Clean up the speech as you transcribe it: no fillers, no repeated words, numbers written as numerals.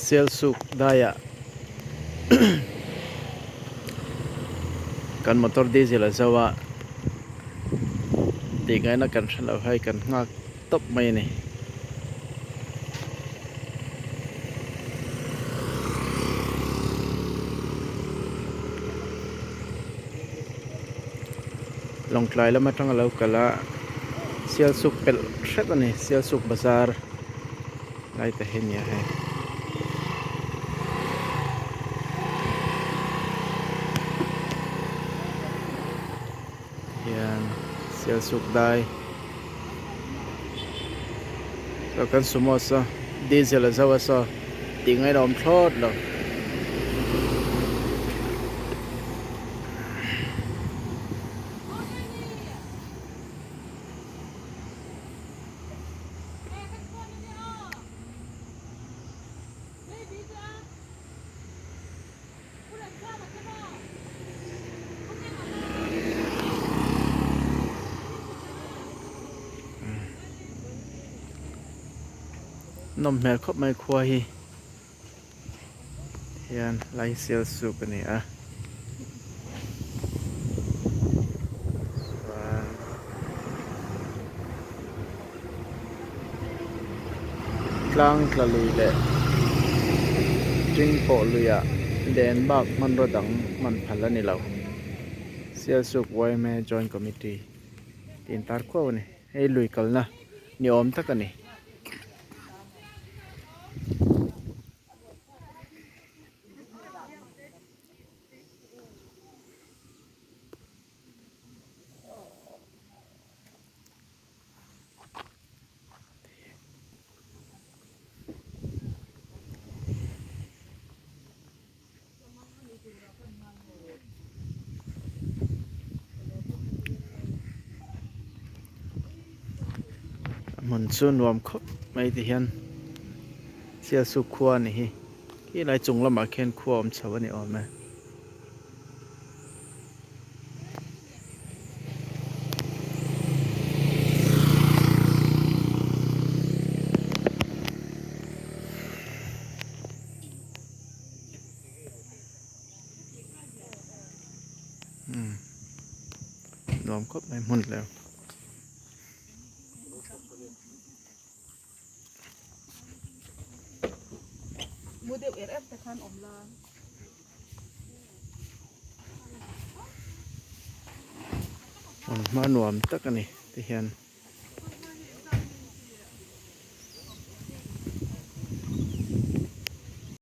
Sialsuk daiah kan motor diesel a zo a tih ngaihna kan hre lo hei kan nghak tawp mai a ni. Lawngtlai lam atanga lo kal a Sialsuk pelh hret a ni Sialsuk bazar lai te hi a nia hei. Hian Sialsuk dai saw kan sumo saw diesel a zo a saw tih ngaihna awm thlawt lo. Nawm hmel khawp mai khua hi hian lai sial suk a ni a chuan tlang tla lui leh ṭing pawh luiah len bak hmanraw dang hman phal a ni lo Sialsuk yma Joint Committee tih intar khuau a ni hei lui kalna ni awm tak a ni. A hmun chu nuam khawp mai ti hian Sialsuk khua a ni hi khilai chung lamah khian khua awm chho a ni awm e. Nuam khawp mai hmun leu. Hmun hma nuam tak a ni ti hian.